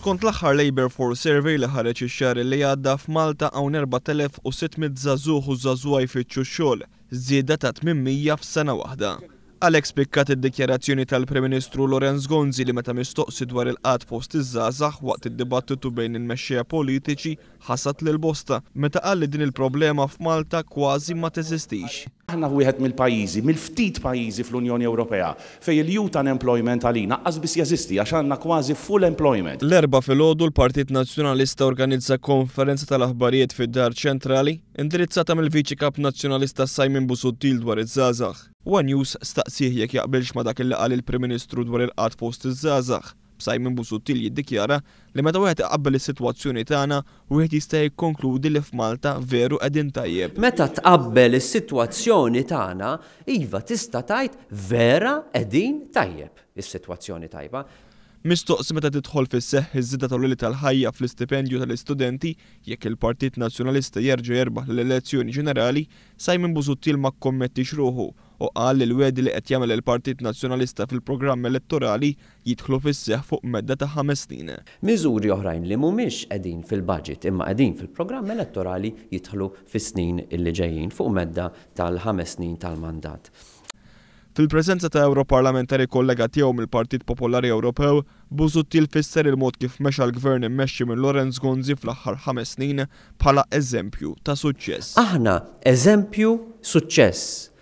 Skont l-aħħar Labour Force Survey li ħareġ ix-xahar li għadda, f'Malta hawn 4,600 żagħżugħ u żagħżugħa jfittxu x-xogħol, żieda ta' 800 f'sena waħda. Għalhekk spikkat id-dikjarazzjoni tal-Prim Ministru Lawrence Gonzi li meta mistoqsi dwar il-qgħad fost iż-żgħażagħ waqt id-dibattitu bejn il-mexxejja politiċi ħasad lil bosta meta qal li din il-problema f'Malta kważi ma teżistix. Aħna wieħed mill-pajjiżi, mill-ftit pajjiżi fl-Unjoni Ewropea fejn il-youth unemployment għalina qas biss jeżisti għax għandna kważi full employment. L-Erbgħa filgħodu l-Partit Nazzjonalista organizza konferenza tal-aħbarijiet fid-Dar Ċentrali, indirizzata mill-Viċi Kap Nazzjonalista Simon Busuttil dwar iż-żgħażagħ. One News staqsieh jekk jaqbilx ma' dak li qal il-Prim Ministru dwar il-qgħad fost iż-żgħażagħ, b'Simon Busuttil jiddikjara li meta wieħed iqabbel is-sitwazzjoni tagħna, wieħed jista' jikkonkludi li f'Malta veru qegħdin tajjeb. Meta tqabbel is-sitwazzjoni tagħna, iva tista' tgħid vera qegħdin tajjeb, is-sitwazzjoni tajba. Mistoqsi meta tidħol fis-seħħ iż-żieda tal-għoli tal-ħajja fl-istipendju tal-istudenti jekk il-Partit Nazzjonalista jerġa' jerbaħ l-elezzjoni ġenerali, Simon Busuttil ma kkommettiex ruħu u qal li l-wegħdi li qed jagħmel il-Partit Nazzjonalista fil-programm elettorali jidħlu fis-seħħ fuq medda ta' ħames snin. Miżuri oħrajn li mhumiex qegħdin fil-budget imma qegħdin fil-programm elettorali jidħlu fis-snin li ġejjin fuq medda tal-ħames snin tal-mandat. Fil-preżenza ta' Ewroparlamentari kollega tiegħu mill-Partit Popolari Ewropew, Busuttil fisser il-mod kif mexa l-Gvern immexxi minn Lawrence Gonzi fl-aħħar ħames snin bħala eżempju ta' suċċess. Aħna eżempju suċċess.